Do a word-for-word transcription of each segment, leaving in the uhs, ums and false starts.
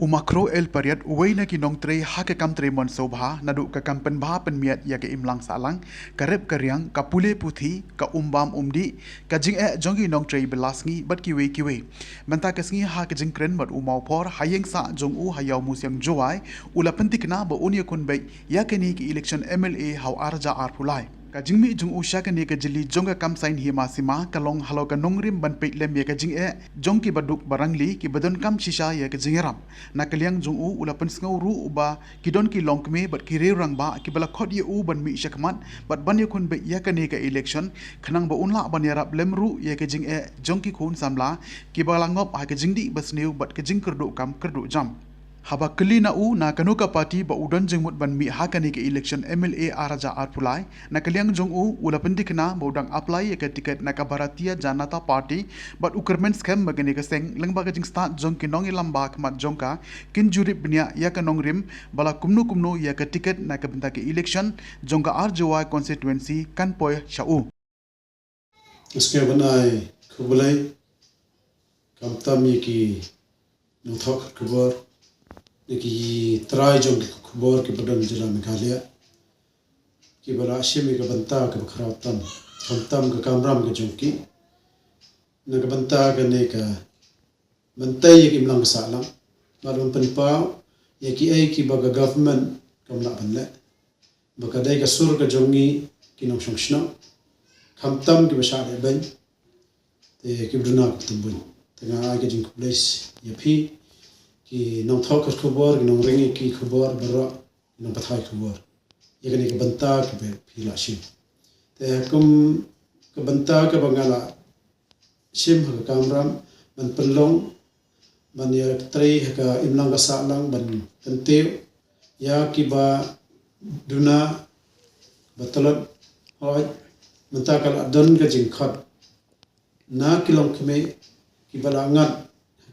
U Makhro El Pariat, uwei na ki nongtrei ha ka kam trei mon sngewbha, naduh ka kam pynbha pynmiat ïa ka imlang sahlang, ka rep ka riang, ka pule puthi, ka um bam um dih, ka jingeh jong ki nongtrei bylla sngi bad kiwei kiwei. Mynta ka sngi ha ka jingkren bad u Mawphor ha ïing sah jong u ha Ïawmusiang Jowai, u la pyntikna ba un ïakhun beit ïa kane ka election M L A ha u ar hajar arphew lai. Ka jingmih jong u sha kane ka jylli jong ka kam saiñ hima sima ka long halor ka nongrim ban peit lem ïa ka jingeh jong ki baduk barangli ki ba donkam shisha ïa ka jingïarap. Na ka liang jong u, u la pynsngew ruh ba ki don ki longkmie bad ki riew rangbah ki ba la khot ïa u ban mih shakhmat bad ban ïakhun beit ïa kane ka election, khnang ba un lah ban ïarap lem ruh ïa ka jingeh jong ki khun samla ki ba la ngop ha ka jingdih basniew bad ka jingkyrduh kam kyrduh jam. Haba kylli na u na kano ka party ba u don jingmut ban mih ha kane ka election M L A ar hajar arphew lai, na ka liang jong u, u la pyntikna ba u dang apply ïa ka tiket na ka Bharatiya Janata Party, bad u kyrmen skhem ba kane ka seng lyngba ka jingstad jong ki nongïalam ba khmat jong ka, kin jurip bniah ïa ka nongrim ba la kumno kumno ïa ka tiket na ka bynta ka election jong ka ar Jowai constituency kan poi sha u. Nga sngewbha ban ai khublei khamtam ïa ki nongthoh khubor, ïa ki trai jong ki khubor ki ba don jylla Meghalaya, ki ba la shim ïa ka bynta ka ba khraw tam, khamtam ka kamram ka jong ki na ka bynta kane ka ban tei ïa ka imlang ka sahlang, bad ban pynpaw ïa kiei ki ba ka government kam lah ban leh, ba ka dei ka sur ka jong ngi ki nongshong shnong, khamtam ki ba shah leh beiñ, te ki ba duna ka tymbuin. Te nga ai ka jingkhublei ïa phi ki nongthoh khubor, ki nongring ïa ki khubor baroh, ki nongpathai khubor, ïa kane ka bynta ki ba phi la shim. Te kum ka bynta ka ba nga la shim ha ka kamram ban pynlong ban ïa trei ha ka imlang ka sahlang ban kyntiew ïa ki ba duna ba tlot, hooid, mynta ka la don ka jingkhot na ki longkmie ki ba la ngat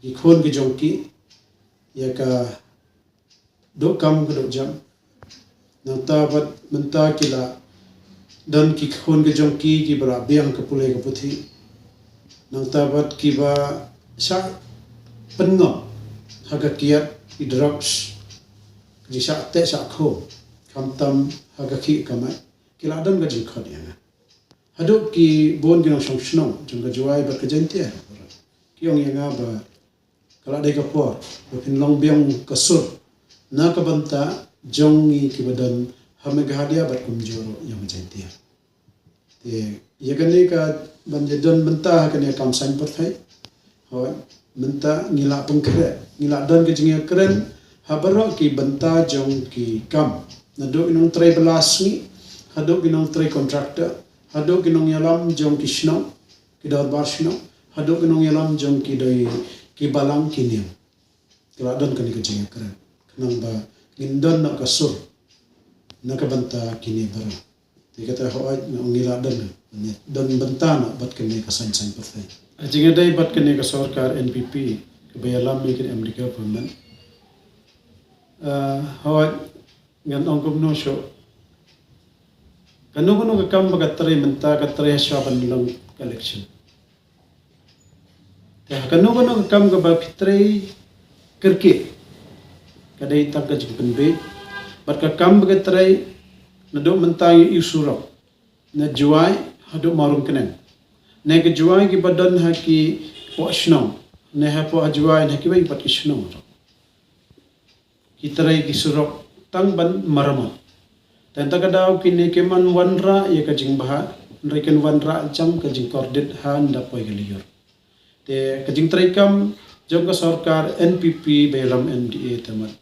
ki khun ki jong ki ïa ka duh kam ka duh jam. Nangta bad mynta ki la don ki khun ki jong ki ki ba la biang ka pule ka puthi. Nangta bad ki ba shah pynngop ha ka kiad ki drugs, ki shah teh shah khum, khamtam ha ka khih kamai, ki la don ka jingkhot ïa nga. Haduh ki bun ki nongshong shnong jong ka Jowai bad ka Jaintia, ki ong ïa nga ba ka la dei ka por ba phin long biang ka sur na ka bynta jong ngi ki ba don ha Meghalaya bad kumjuh ruh ïa ka Jaintia. Te ïa kane ka ban ïa don bynta ha kane ka kam saiñ pyrthei, hooid, mynta ngi la pynkhreh, ngi la don ka jingïakren ha baroh ki bynta jong ki kam, naduh ki nongtrei bylla sngi haduh ki nongtrei contractor, haduh ki nongïalam jong ki shnong, ki dorbar shnong, haduh ki nongïalam jong ki dei ki balang ki niam. Ki la don kane ka jingïakren khnang ba ngin don noh ka sur na ka bynta kine baroh. Te kata hooid, nga ong ngi la don, don bynta noh bad kane ka saiñ saiñ pyrthei. Ha jingïadei bad kane ka sorkar N P P ka ba ïalam ïa kane M D A government, ah, hooid, ngan ong kumno shuh, kano kano ka kam ba ka trei mynta ka trei ha shwa ban long election. Te ha kano kano ka kam ka ba phi trei kyrkieh, ka dei tang ka jingpynbeit. Bad ka kam ba ka trei naduh mynta ïa u surok na Jowai haduh Mawryngkneng, ne ka Jowai ki ba don ha ki poh shnong, ne ha poh Jowai ne ha kiwei pat ki shnong, ki trei ki surok tang ban maramot. Te mynta ka daw kine kim wanrah ïa ka jingbha, hynrei kin wanrah jam ka jingkordit ha nda poi ka lyiur. Te ka jingtrei kam jong ka sorkar N P P ba ïalam M D A te mat,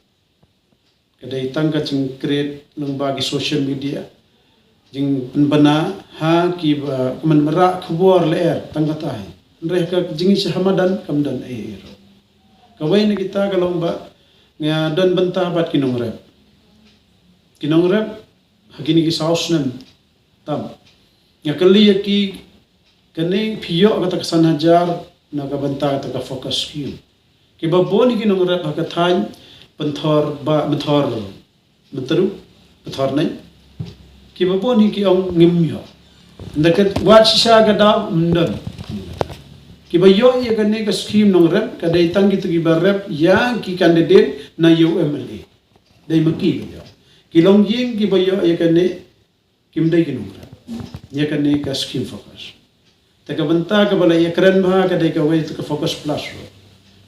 ka dei tang ka jing create lyngba ki social media, jingpynbna ha ki ba, ka man ba rah khubor lyer tang kata hi. Hynrei ka jingïasha ha madan kam don ei ei ruh. Kawei na kita ka long ba nga don bynta bad ki nongrep. Ki nongrep ha kine ki saw snem tam, nga kylli ïa ki, kane phi ïoh kata ka san hajar na ka bynta kata ka FOCUS scheme. Ki ba bun ki nongrep ha ka thaiñ Pynthor ba, Pynthor Myntdu, Pynthor Neng, ki ba bun ki ong ngim ïoh. Nda ka wad shisha ka daw ym don. Kiba ïoh ïa kane ka skim nongrep ka dei tang kito kiba rep ïa ki candidate na ïa u M L A. Dei ma ki ba ïoh. Ki longïing kiba ïoh ïa kane kim dei ki nongrep ïa kane ka skim FOCUS. Te ka bynta kaba la ïakren bha ka dei kawei te ka FOCUS Plus ruh.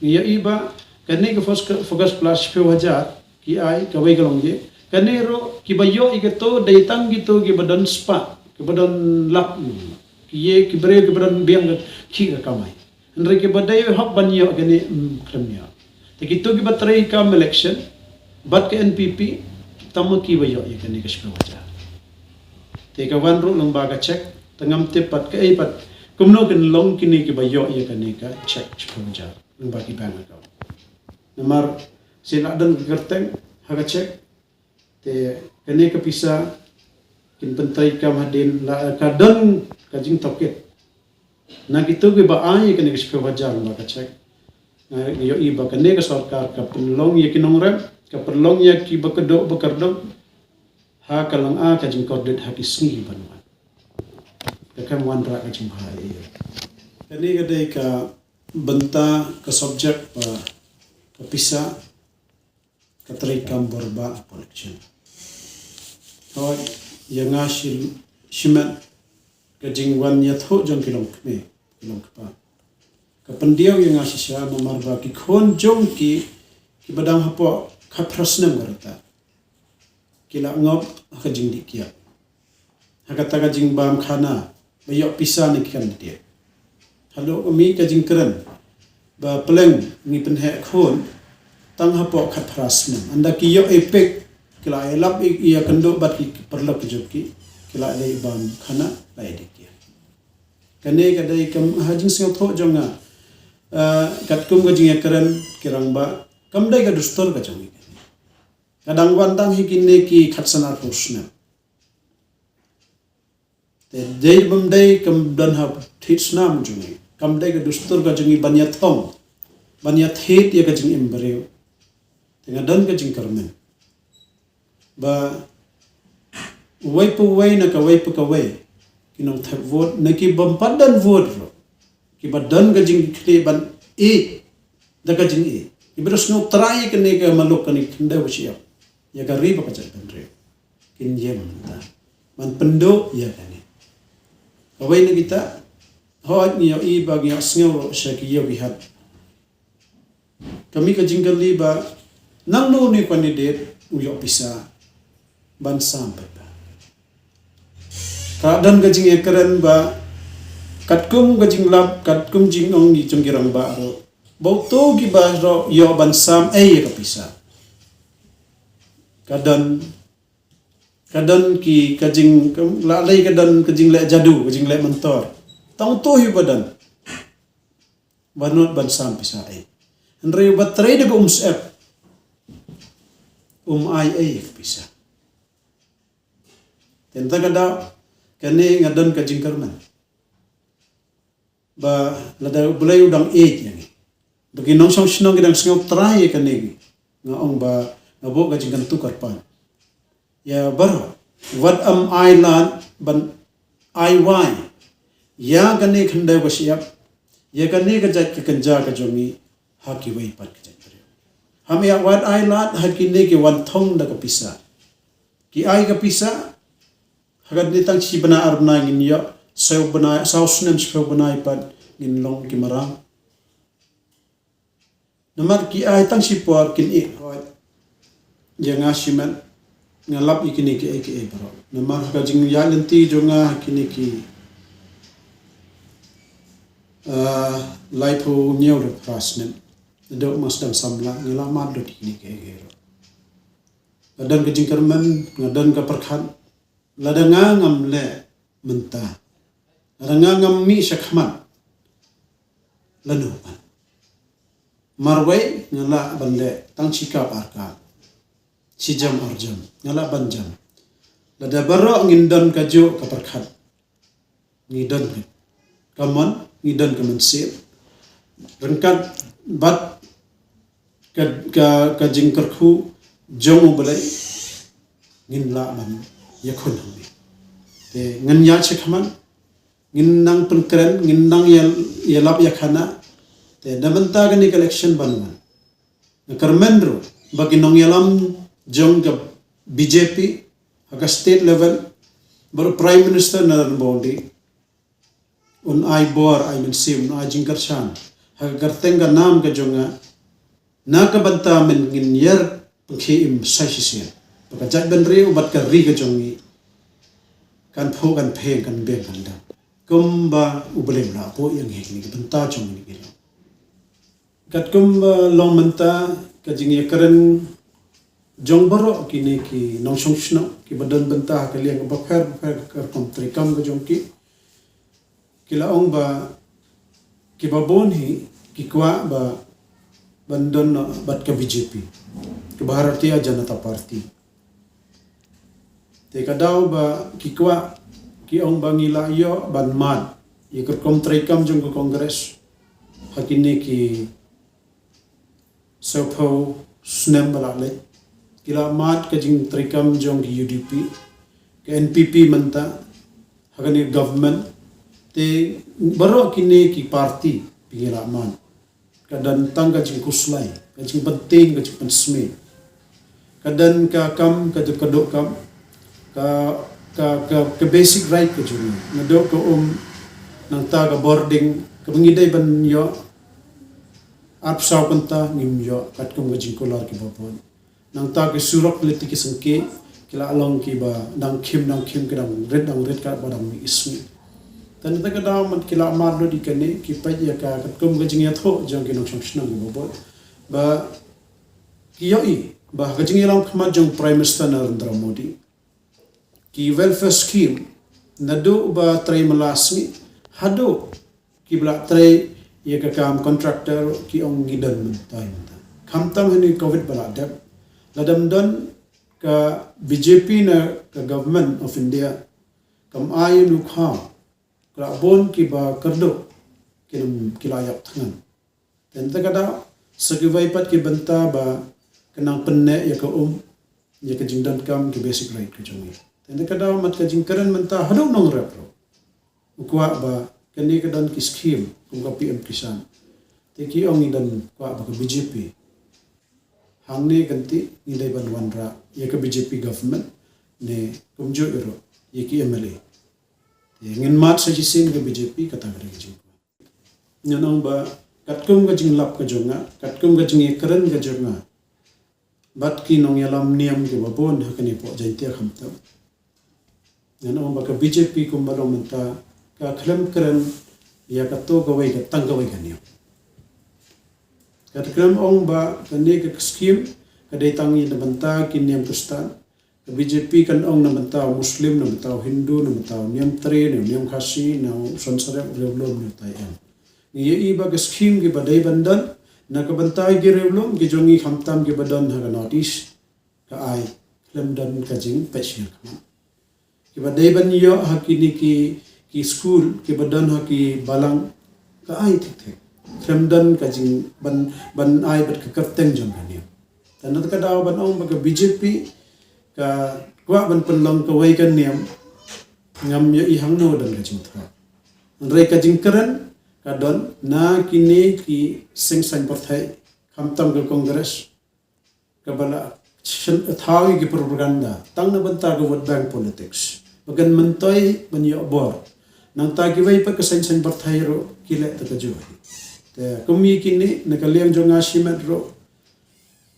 Ngi ïohi ba kane ka Focus, FOCUS Plus shiphew hajar ki ai kawei ka longïing. Kane ruh kiba ïoh ïa kato dei tang kito kiba don spah, kiba don lap. Ki ïa ki briew kiba don biang ka khih ka kamai. Hynrei kiba dei hok ban ïoh kane, mm, khlem ïoh. Te kito kiba trei kam election bad ka N P P, tang ma kiba ïoh ïa kane ka shiphew hajar. Te ka wan ruh lyngba ka check, te ngam tip pat kaei pat kumno kin long kine kiba ïoh ïa kane ka check shiphew hajar lyngba ki bank account. Namar shu la don ka kyrteng ha ka check, te kane ka pisa kin pyntreikam hadien la ka don ka jingtohkit. Na kito kiba ai ïa kane ka shiphew hajar lyngba ka check, nga ïohi ba kane ka sorkar ka pynlong ïa ki nongrep, ka pynlong ïa kiba kduh ba kyrduh ha ka long a ka jingkordit ha ki sngi ban wan. Ka kam wanrah ka jingbha ïa. Kane ka dei ka bynta ka subject ba ka pisa ka treikam bor ba election. Hooid, ïa nga shi, shimet ka jingwan ïathuh jong ki longkmie, ki longkpa. Ka pyndiaw ïa nga shisha namar ba ki khun jong ki, kiba dang hapoh khatphra snem ka rta, ki la ngop ha ka jingdih kiad. Ha kata ka jingbam khana ba ïoh pisa na ki candidate. Haduh ka mih ka jingkren ba pleng ngi pynheh khun tang hapoh khatphra snem. Ynda ki ïoh EPIC ki la ïalap ïa kynduh bad ki paralok ki jong ki, ki la leit bam khana, la ïadih kiad. Kane ka dei ka ha jingsngewthuh jong nga. Ah, katkum ka jingïakren ki rangbah, kam dei ka dustur ka jong ngi. Ka dang wan tang ha kine ki khatsan arphew snem. Te dei bym dei kam don ha thied snam jong ngi. Kam dei ka dustur ka jong ngi ban ïathong, ban ïathied ïa ka jingim briew. Te nga don ka jingkyrmen ba uwei pa uwei na kawei pa kawei, ki nongthep vote na ki bym pat don vote ruh, kiba don ka jingkitkhlieh ban ïeit da ka jingïeit, kiba da sngewtrai ïa kane ka muluk, kane ka khyndew ka shyiap, ïa ka ri bad ka jaitbynriew, kin ïeng mynta ban pynduh ïa kane. Kawei na kita, hooid ngi ïohi ba ngi ïohsngew ruh sha ki ïew ki hat. Ka mih ka jingkylli ba nangno une u candidate u ïoh pisa ban sam pat ba. Ka don ka jingïakren ba katkum ka jinglap, katkum jingong ki jong ki rangbah ruh, ba uto kiba ruh ïoh ban sam ei ïa ka pisa. Ka don, ka don ki, ka jing, ka, la lei ka don ka jingleh jadu, ka jingleh mantor. Tang uto hi ba don. Ba nud ban sam pisa ei. Hynrei ba trei da ka umsyep, um ai ei ka pisa. Te mynta ka daw kane nga don ka jingkyrmen ba lada U Blei u dang ïeit ïa ngi, ba ki nongshong shnong ki dang sngewtrai ïa kane, nga ong ba nga buh ka jingkyntu kyrpad ïa baroh, wat ym ailad ban ai wai ïa kane ka khyndew ka shyiap, ïa kane ka jait ka kynja ka jong ngi ha kiwei pat ki jait briew. Ham ïa wat ailad ha kine ki wan thong da ka pisa. Ki ai ka pisa, ha kane tang shi bnai ar bnai ngin ïoh, saw bnai, saw snem shiphew bnai pat ngin long ki mraw. Namar ki ai tang shi por kin ïeh. Hooid, ïa nga shimet nga lap ïa kine kiei kiei baroh. Namar ha ka jingïaid lynti jong nga ha kine ki, ah, laiphew hynñiew re phra snem, naduh ma sdang samla nga la mad lut ïa kine kiei kiei baroh. Nga don ka jingkyrmen, nga don ka pyrkhat, lada nga ngam leh mynta, lada nga ngam mih shakhmat, lano pat? Marwei nga lah ban leh tang shi kap ar kap, shi jam ar jam nga lah ban jam. Lada baroh ngin don kajuh ka pyrkhat, ngi don ka mon, ngi don ka mynsiem ryngkat bad ka, ka, ka jingkyrkhu jong U Blei, ngin lah ban ïakhun hangne. Te ngin ïaid shakhmat, ngin nang pynkren, ngin nang ïa, ïalap ïakhana. Te na mynta kane ka election ban wan, nga kyrmen ruh ba ki nongïalam jong ka B J P ha ka state level, bad u Prime Minister Narendra Modi, un ai bor, ai mynsiem, un ai jingkyrshan ha ka kyrteng ka nam ka jong nga, na ka bynta mynngeit, ngin ïar pynkhiah im sa shisien ba ka jaitbynriew bad ka ri ka jong ngi kan phuh, kan pyrshang, kan biang, kan dang, kumba U Blei u la buh ïa ngi ha kane ka bynta jong ngi ki long. Katkum ba long mynta ka jingïakren jong baroh kine ki nongshong shnong kiba don bynta ha ka liang bapher bapher, ka rukom treikam ka jong ki, ki la ong ba kiba bun hi ki kwah ba ban don bad ka B J P, ka Bharatiya Janata Party. Te ka daw ba ki kwah, ki ong ba ngi la ïoh ban mad ïa ka rukom treikam jong ka Congress ha kine ki sawphew snem ba la leit. Ki la mad ka jingtreikam jong ki U D P, ka N P P mynta ha kane government. Te baroh kine ki party ba ngi la mad, ka don tang ka jingkhuslai, ka jingpyntieng, ka jingpynsmit. Ka don ka kam, ka jingkyrduh kam, ka, ka, ka, ka basic right ka jong ngi. Naduh ka um, nangta ka bording, kaba ngi dei ban ïoh arphew saw kynta ngim ïoh katkum ka jingkular kiba bun. Nangta ki surok lynti ki syngkien ki la long kiba dang khim dang khim, ki dang rit dang rit katba dang mih ki sngi. Te nangta ka daw man ki la mad lut ïa kane, ki peit ïa ka katkum ka jingïathuh jong ki nongshong shnong kiba bun, ba ki ïohi ba ka jingïalam khmat jong Prime Minister Narendra Modi, ki welfare scheme, naduh ba trei mynta sngi haduh kiba la trei ïa ka kam contractor, ki ong ngi don mynta mynta. Khamtam ha kane ka Covid ba la dep, lada ym don ka B J P na ka Government of India, kam ai u khaw, ka la bun kiba kyrduh, ki la ïap thngan. Te nangta ka daw sa kiwei pat ki bynta ba ka nang pynneh ïa ka um, ïa ka jingdonkam ki basic right ka jong ngi. Te nangta ka daw mat ka jingkren mynta haduh nongrep ruh u kwah ba kane ka don ki scheme kum ka P M Kisan. Te ki ong ngi don, kwah ba ka B J P, hangne kynti ngi dei ban wanrah ïa ka B J P government, ne kumjuh ruh ïa ki M L A. Te ngin mad sa shisien ka B J P, kata ka dei ka jingkwah. Ngan ong ba katkum ka jinglap ka jong nga, katkum ka jingïakren ka jong nga bad ki nongïalam niam kiba bun ha kane hapoh Jaintia khamtam, ngan ong ba ka B J P kumba long mynta ka khlem kren ïa kato kawei ka, tang kawei ka niam. Ka khlem ong ba kane ka scheme ka dei tang ïa na bynta ki niam Khristan. Ka B J P kan ong na bynta u Muslim, na bynta u Hindu, na bynta u Niamtre, na u Niamkhasi, na u Sansarep, u Riewlum, na utai em. Ngi ïohi ba ka scheme kiba dei ban don na ka bynta ki Riewlum ki jong ngi khamtam kiba don ha ka North East, ka ai khlem don ka jingpeit sha khmat. Kiba dei ban ïoh ha kine ki, ki skul kiba don ha ki balang, ka ai thik thik. Khlem don ka jing ban, ban ai bad ka kyrteng jong ka niam. Te nangta ka daw ban ong ba ka B J P ka kwah ban pynlong kawei ka niam, ngam ïohi hangno don ka jingthrang. Hynrei ka jingkren ka don na kine ki seng saiñ pyrthei, khamtam ka Congress, kaba la shen-, thaw ïa ki propaganda tang na bynta ka vote bank politics, ba kan myntoi ban ïoh bor. Nangta kiwei pat ki seng saiñ pyrthei ruh ki leh ta kajuh. Te kum ïa kine, na ka liang jong nga shimet ruh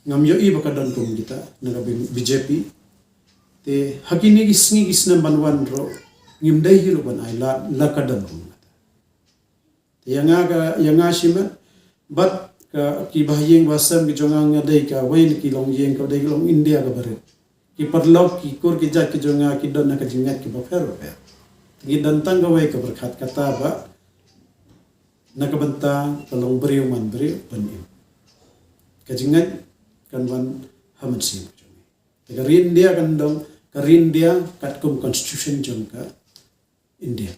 ngam ïohi ba ka don kum kita na ka B J P. Te ha kine ki sngi ki snem ban wan ruh ngim dei hi ruh ban ai lad la ka don kum kata. Te ïa nga ka, ïa nga shimet bad ka, ki bahaïing bahasem ki jong nga, nga dei kawei na ki longïing, ka dei ka long India ka barit. Ki paralok, ki kur ki jait ki jong nga ki don ha ka jingngeit kiba pher bapher. Te ngi don tang kawei ka pyrkhat, kata ba na ka bynta ka long briew man briew ban im. Ka jingngeit kan wan ha mynsiem ka jong ngi. Te ka ri India kan don ka ri India katkum constitution jong ka India.